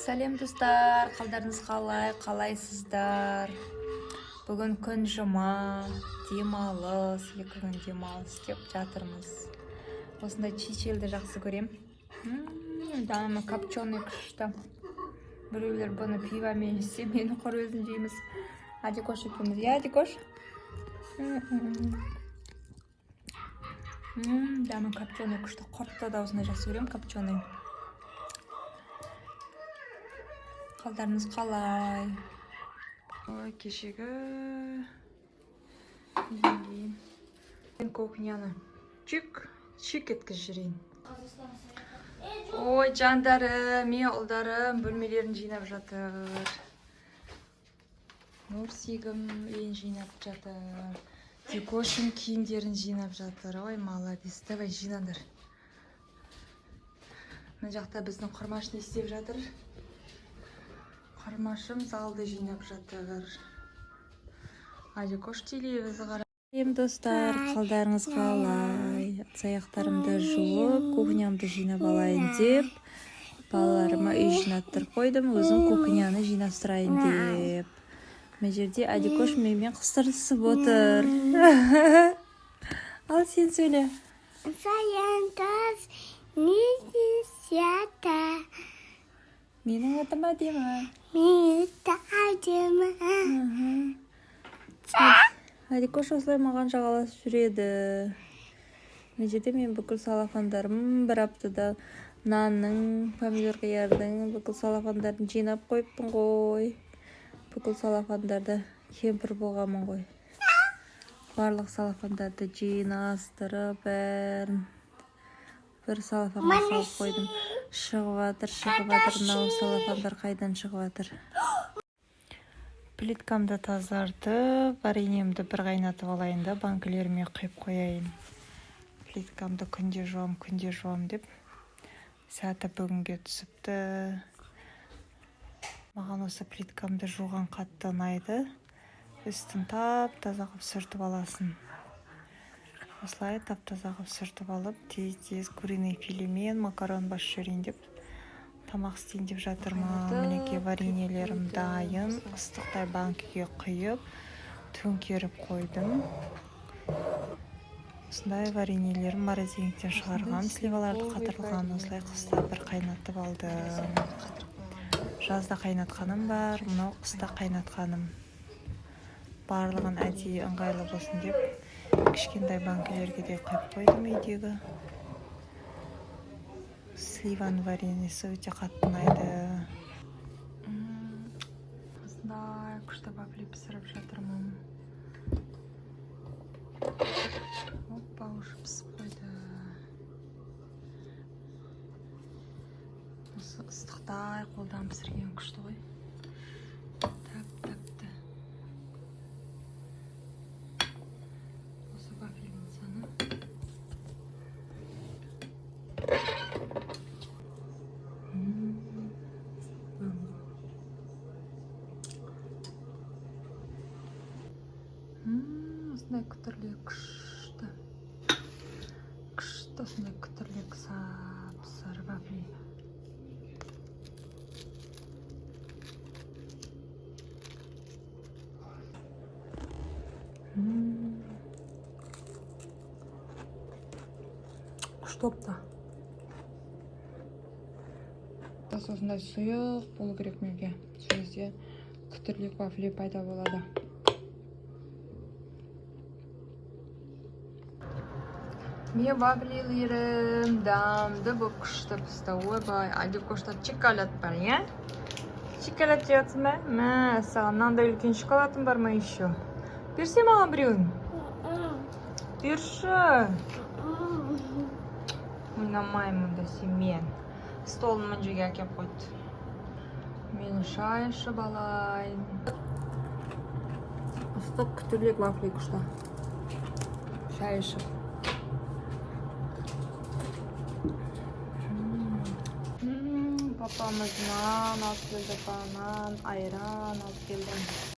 Сәлем, достар! Қалдарыңыз қалай, қалайсыздар? Бүгін күн жұма, демалыс, 2 күн демалыс істеп жатырмыз. Осындай чичелді жақсы көрем. Дәмі копченый, күшті. Біреулер бұны пивомен жесе, мен құр өзін жейміз. Адикош екеуміз, иә, Адикош? Дәмі копченый, күшті. Құртты да осындай жақсы көремін, копченый. Қалдарыңыз қалай? Ой, кешегі неден кейін мен кухняны чик чик еткізіп жіберейін. Ой, жандарым, мен ұлдарым бөлмелерін жинап жатыр. Нұрсигім үйін жинап жатыр. Дикошым киімдерін жинап жатыр. Ой, молодец, давай, жинаңдар. Мына жақта біздің Құрмаш не істеп жатыр? Құрмашым залды жинап жатыр. Адикош телевизор қарап. Сәлем, достар, қалдарыңыз қалай? Ыдыс аяқтарымды жуып, кухнямды жинап алайын деп, балаларыма үй жинаттырып қойдым, өзім кухняны жинастырайын деп. Мына жерде Адикош менімен қыстырысып отыр. Ал сен сөйле. Саянтас не. Менің атым Әдемі. Мен әдемі. Адикош осылай маған жағаласып жүреді. Мына жерде мен бүкіл салафандарым, бір аптада нанның, помидор, қиярдың бүкіл салафандарын жинап қойыппын ғой. Бүкіл салафандарды, кемпір болғанмын ғой. Барлық салафандарды жинастырып, бәрін бір салафанға салып қойдым. Шығып жатыр, шығып жатыр. Мынау салафандар қайдан шығып жатыр? Плиткамды тазартып, вареньемді бір қайнатып алайын да, банкілеріме құйып қояйын. Плиткамды күнде жуам, күнде жуам деп, сәті бүгінге түсіпті. Маған осы плиткамды жуған қатты ұнайды. Үстін тап таза қылып сүртіп аласың. Осылай тап таза қылып сүртіп алып, тез тез куриный филемен макарон басып жіберейін деп, тамақ істейін деп жатырмын. Мінекей, вареньелерім дайын. Ыстықтай банкіге құйып, төңкеріп қойдым. Осындай вареньелерім морозильниктен шығарғам, сливаларды қатырылған. Осылай қыста бір қайнатып алдым. Жазда қайнатқаным бар, мынау қыста қайнатқаным. Барлығын әдейі ыңғайлы болсын деп, кішкентай банкілерге де құйып қойдым. Үйдегі сливаның вареньесі өте қатты ұнайды. Осындай күшті вафли пісіріп жатырмын. Опа, уже пісіп қойды. Осы ыстықтай қолдан пісірген күшті ғой, тәп тәтті. Осы вафельницаны. Осындай күтірлі, күшті, күшті, осындай күтірлік сап сары вафли. Күшті болыпты. Осындай сұйық болу керек менге, сол кезде күтірлік вафли пайда болады. Мен вафлилерім дәмді болып, күшті пісті. Ойбай, Адикошта шоколад бар, иә? Шоколад жеп жатсың ба? Мә, саған мынандай үлкен шоколадым бар ма еще? Берсе маған біреуін. Берші. Ойнамаймын онда сенімен. Столын мына жерге әкеліп қойды. Мен шай ішіп алайын. Ыстық күтірлік вафли күшті. Шай ішіп. Папамыз нан алып келді, банан, айран алып келді.